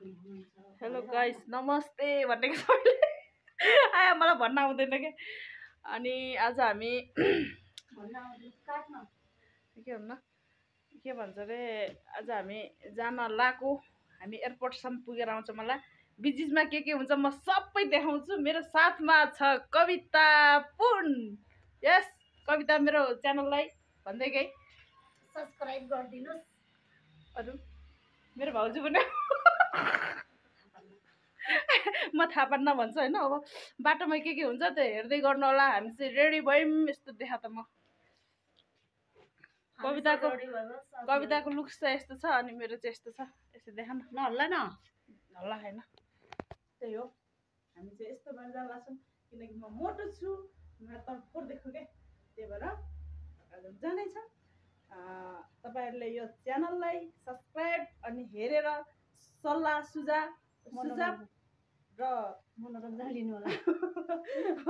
Hello guys, नमस्ते भनेको सबैले आयो, मलाई भन्न आउँदैन के। अनि आज हामी के भन्छ अरे, आज हामी जान लाएको, हामी एयरपोर्टसम्म पुगेर आउँछ। मलाई बिचमा के हुन्छ म सबै देखाउँछु। मेरो साथमा छ कविता पुन। यस कविता, मेरो च्यानललाई भन्दै गई सब्स्क्राइब गरिदिनुस्। अरु मेरो भाउजू पनि म थाहा पान्न भन्छु होइन। अब बाटोमा के हुन्छ त्यो हेर्दै गर्नु होला। हामी चाहिँ रेडी भयौँ। यस्तो देखा त म कविताको लुक्स चाहिँ यस्तो छ अनि मेरो चाहिँ यस्तो छ। यस्तो देखा न, नहल्ला न हल्ला होइन। त्यही हो, हामी चाहिँ यस्तो भएर जान लाग्छौँ किनकि म मोटो छु, म तर्फोर देख्छु के। त्यही भएर जाँदैछ। तपाईँहरूले यो च्यानललाई सब्सक्राइब अनि हेरेर सल्लाह सुझाव र मनोरञ्जन लिनु होला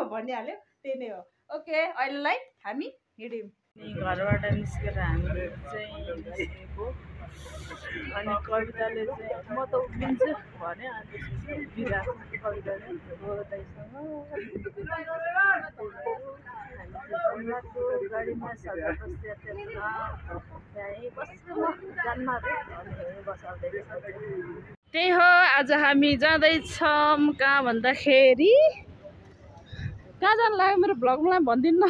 भनिहाल्यो। त्यही नै हो। ओके, अहिलेलाई हामी हिँड्यौँ। घरबाट निस्केर हामीले चाहिँ निस्केको। अनि कविताले चाहिँ म त उभिन्छु भने, अनि त्यसपछि बिदा कविताले दाइसँग गाडीमा सजा बस्ती त्यहीँ बस्छु म जानमा। त्यही हो, आज हामी जाँदैछौँ कहाँ भन्दाखेरि, कहाँ जानु लाग्यो मेरो भ्लगमा भनिदिनु न।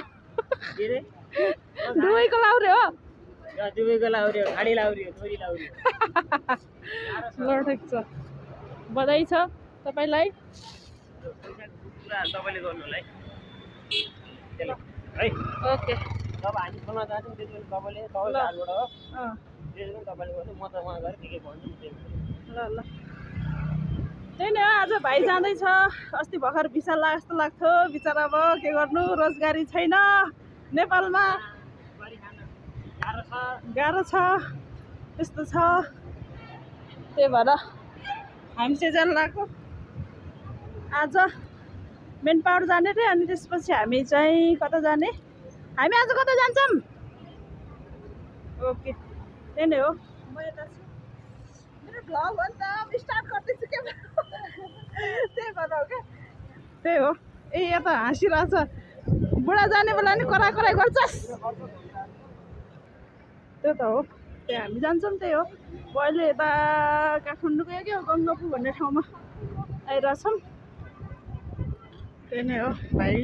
दुबईको लाउरे हो, दुबईको लाउरे हो, खाडी लाउरे हो, छोरी लाउरे हो। ल ठिक छ, बधाई छ तपाईँलाई। तपाईँले गर्नु होला है। ओके, जब हामी खोल्न जान्छौँ त्यसपछि तपाईँले हालबाट हो त्यसपछि तपाईँले गर्नु, म त उहाँ गएर के भन्छु ल ल। त्यही नै हो, आज भाइ जाँदैछ। अस्ति भर्खर भिसा जस्तो लाग्थ्यो बिचरा। अब के गर्नु, रोजगारी छैन नेपालमा, गाह्रो छ, त्यस्तो छ। त्यही भएर हामी चाहिँ जानु लाग्यो आज मेन पावर जाने रे। अनि त्यसपछि हामी चाहिँ कता जाने, हामी आज कता जान्छौँ। ओके, त्यही नै हो। म यता छु, मेरो भ्लग हो नि त, स्टार्ट गर्दैछु के। त्यही भएर हो क्या। त्यही हो। ए यता हाँसिरहेछ, बुढा जाने बेला नि कराई कराई गर्छस्। त्यो त हो, त्यही हामी जान्छौँ। त्यही हो, अहिले यता काठमाडौँको क्या गङ्गापु भन्ने ठाउँमा आइरहेछौँ। त्यही नै हो भाइ।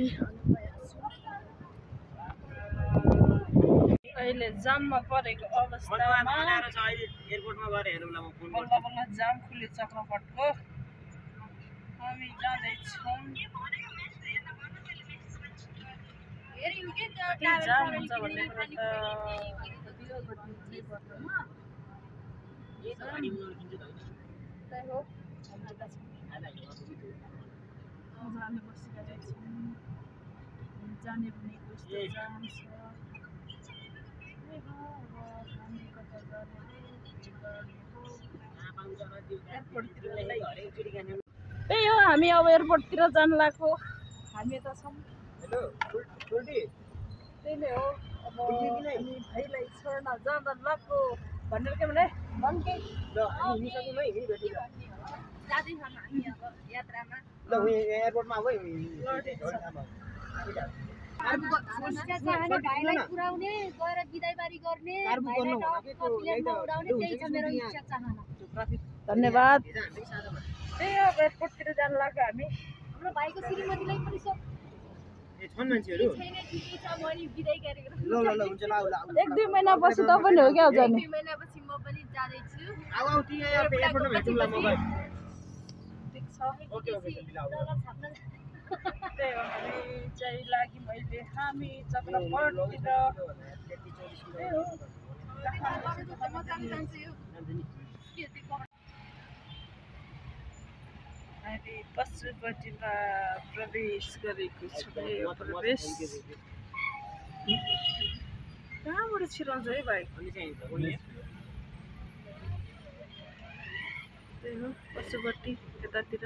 अहिले जाममा परेको अवस्थामा एयरपोर्टमा गएर हेरौँला, म फोन बल्ल बल्ल जाम खुल्यो चक्रपटको। हामी जाँदैछौँ। जाम हुन्छ भन्ने कुरा त त्यही हो। जाने बसिरहेको छौँ, जाने भनेको यस्तो जाम छ। त्यही हो, हामी अब एयरपोर्टतिर जानु लाग्यो। हामी यता छौँ। त्यही नै हो, अब हामी भाइलाई छोड्न जाँदा लाग्यो भनेर के भने यात्रामा एयरपोर्टमा अब भाइलाई पुर्याउने गएर बिदाइबारी गर्ने, धन्यवाद। त्यही हो, एयरपोर्टतिर जानु लाग्यो हामी। हाम्रो भाइको श्रीमतीलाई पनि मान्छेहरू एक दुई महिना पछि त पनि हो क्या जाने। 2 महिनापछि म पनि जाँदैछु। ठिक छ, त्यही हो। हामी चाहिँ लाग्यौँ अहिले हामी चक्रपटतिर। हामी पशुपतिमा प्रवेश गरेको छौँ। यो प्रवेश कहाँबाट छिराउँछ है भाइ? त्यही हो, पशुपति यतातिर।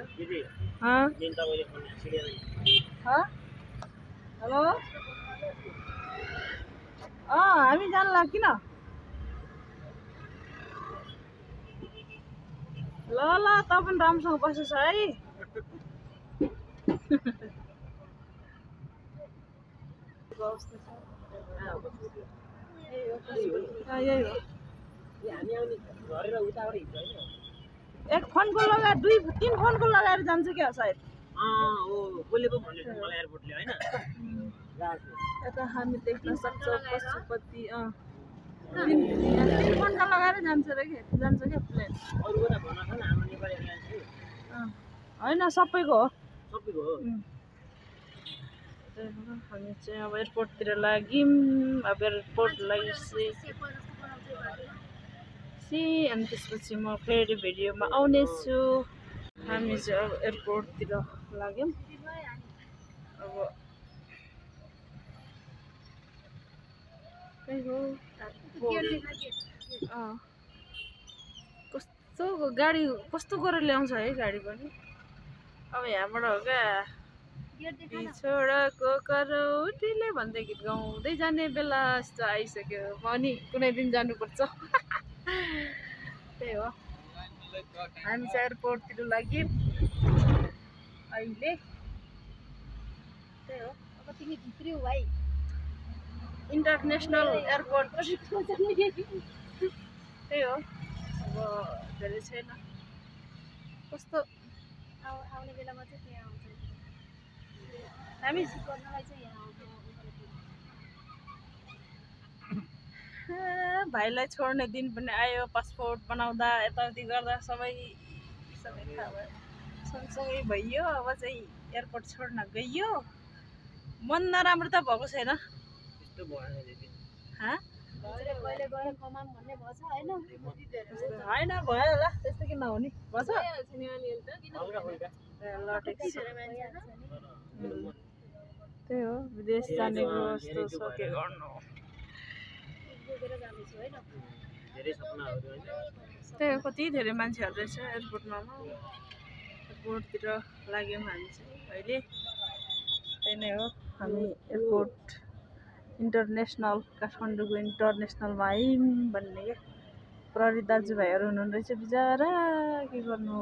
हेलो, हामी जानु लाग्यो किन? ल ल त पनि राम्रोसँग बसेछ है यही हो एक फोनको लगाएर 2-3 फोनको लगाएर जान्छ क्या सायद यता हामी देख्न सक्छौँ पशुपति 3 फोनका लगाएर जान्छ क्या प्लेन होइन सबैको हो हामी चाहिँ अब एयरपोर्टतिर लाग्यौँ अब एयरपोर्ट लागेपछि अनि त्यसपछि म फेरि भिडियोमा आउनेछु हामी चाहिँ अब एयरपोर्टतिर लाग्यौँ अब त्यही हो कस्तो गाडी कस्तो गरेर ल्याउँछ है गाडी पनि अब यहाँबाट हो क्या छोडाको करौटीले भन्दै गीत गाउँदै जाने बेला यस्तो आइसक्यो म नि कुनै दिन जानुपर्छ त्यही हो हामी चाहिँ एयरपोर्टतिर लाग्यौँ अहिले त्यही हो अब तिमी भित्रियौ भाइ इन्टरनेसनल एयरपोर्ट त्यही हो अब धेरै छैन कस्तो आउने बेलामा चाहिँ त्यहाँ आउँछ हामी गर्नलाई चाहिँ यहाँ आउँछ भाइलाई छोड्ने दिन पनि आयो पासपोर्ट बनाउँदा यताउति गर्दा सबै थाहा भयो सँगसँगै भइयो अब चाहिँ एयरपोर्ट छोड्न गइयो मन नराम्रो त भएको छैन कहिले गएर कमाम भन्ने भएछ होइन होइन भयो होला त्यस्तो किन नहुने भएछ त्यही हो विदेश जानेको जस्तो छ के गर्नु त्यही हो कति धेरै मान्छेहरू रहेछ एयरपोर्टमा एयरपोर्टतिर लाग्यौँ हामी चाहिँ अहिले त्यही नै हो हामी एयरपोर्ट इन्टरनेसनल काठमाडौँको इन्टरनेसनलमा आयौँ भन्ने क्या प्रहरी दाजुभाइहरू हुनुहुँदो रहेछ बिचरा के गर्नु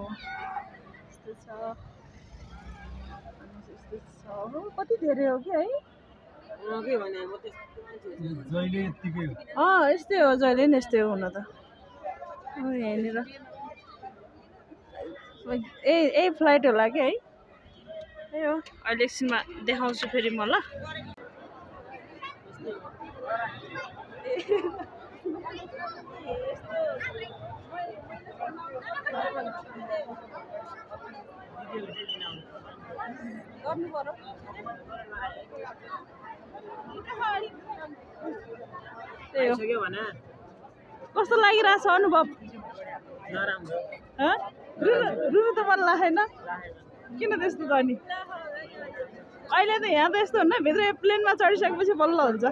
यस्तो छ कति धेरै हो कि है यस्तै हो जहिले नि यस्तै हो हुन त यहाँनिर यही फ्लाइट होला कि है त्यही हो अहिले एकछिनमा देखाउँछु फेरि म ल कस्तो लागिरहेछ अनुभव रुनु त मन लागेन किन त्यस्तो त अनि अहिले त यहाँ त यस्तो हुन्न भित्र प्लेनमा चढिसकेपछि बल्ल हुन्छ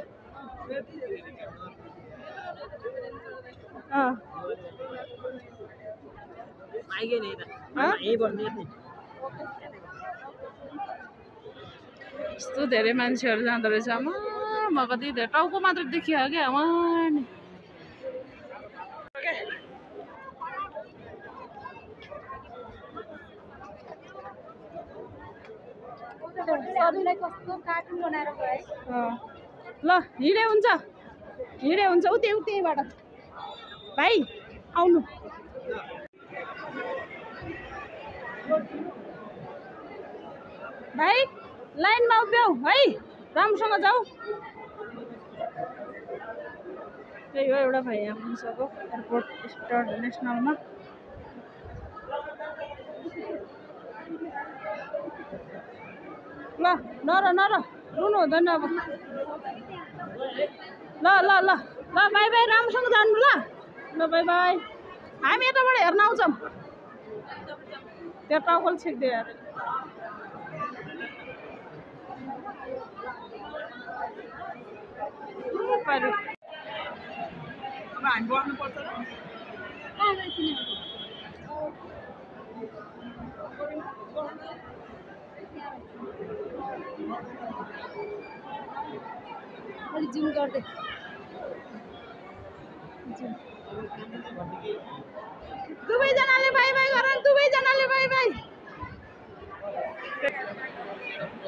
यस्तो धेरै मान्छेहरू जाँदो रहेछ म कति धेरै टाउको मात्र देखियो क्या कस्तो कार्टुन बनाएर ल हिँडे हुन्छ उतैबाट भाइ आउनु भाइ लाइनमा उभ्याउ है राम्रोसँग जाऊ त्यही हो एउटा भाइ यहाँ पुगिसक्यो एयरपोर्ट इन्टरनेसनलमा ल नर रुनु हुँदैन अब ल बाई बाई राम्रोसँग जानु ल बाई हामी यताबाट हेर्न आउँछौँ त्यहाँ टाउकोल छेक्दै यार अब हामी बस्नुपर्छ अलिक जुम गर्दै दुवैजनाले बाई बाई गर दुवैजनाले बाई बाई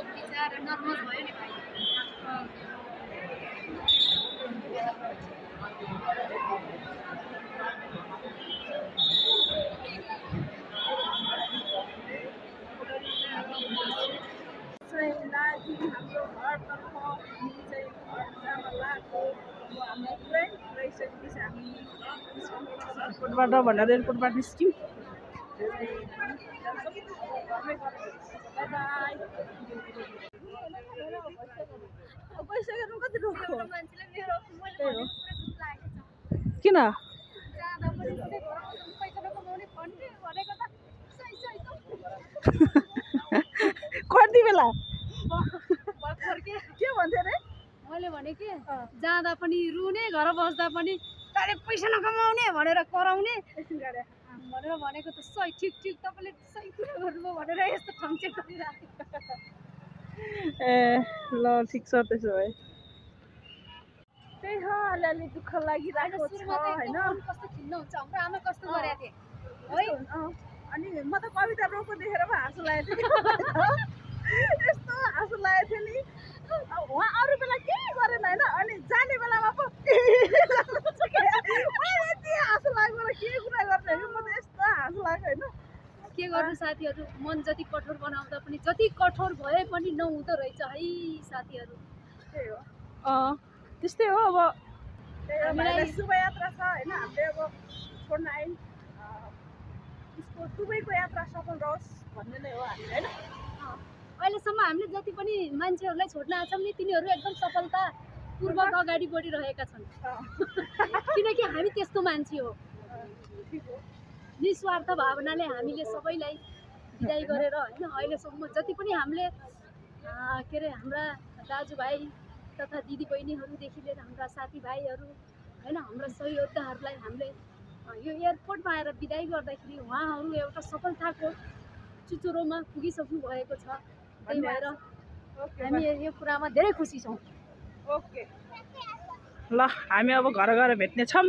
बिचारा नर्भस भयो नि भाइ हाम्रो घरतर्फ हामी चाहिँ घर जान लागेको हाम्रो पुरै रहिसकेपछि हामी एयरपोर्टबाट भनेर एयरपोर्टबाट निस्क्यौँ पैसा गर्नु कति रोक्यो मान्छेले मेरो मैले किन जाँदा पनि पैसा नकमाउने भन्ने भनेको त सही सही कति बेला भर्खर के भन्थ्यो अरे मैले भने के जाँदा पनि रुने घर बस्दा पनि तारे पैसा नकमाउने भनेर कराउने भनेर भनेको त सही ठिक ठिक तपाईँले सही कुरा गर्नुभयो भनेर यस्तो ठम्चेक गरिरहेको ए ल ठिक छ त्यसो भए त्यही हो अलिअलि दुःख लागिरहेको छ होइन कस्तो खिन्न हुन्छ हाम्रो आमा कस्तो गरेको थिए है अनि म त कविता रोको देखेर पो हाँसो लागेको थियो यस्तो हाँसो लागेको थियो नि उहाँ अरू बेला केही गरेन होइन अनि जाने बेलामा पो यति हाँसो लाग्यो र के कुरा गर्ने हो म त यस्तो हाँसो लाग्यो होइन के गर्नु साथीहरू मन जति कठोर बनाउँदा पनि जति कठोर भए पनि नहुँदो रहेछ है साथीहरू त्यही हो त्यस्तै हो अब हामीलाई शुभयात्रा छ होइन हामीले अब छोड्न आयौँ उसको दुबईको यात्रा सफल रहोस् भन्ने नै हो हामी होइन अहिलेसम्म हामीले जति पनि मान्छेहरूलाई छोड्न आएको छौँ नि तिनीहरू एकदम सफलतापूर्वक अगाडि बढिरहेका छन् किनकि हामी त्यस्तो मान्छे हो निस्वार्थ भावनाले हामीले सबैलाई विदाई गरेर होइन अहिलेसम्म जति पनि हामीले के अरे हाम्रा दाजुभाइ तथा दिदीबहिनीहरूदेखि लिएर हाम्रा साथीभाइहरू होइन हाम्रा सहयोद्धाहरूलाई हामीले यो एयरपोर्टमा आएर विदाई गर्दाखेरि उहाँहरू एउटा सफलताको चुचुरोमा पुगिसक्नु भएको छ त्यही भएर हामी यो कुरामा धेरै खुसी छौँ ओके ल हामी अब घर गएर भेट्ने छौँ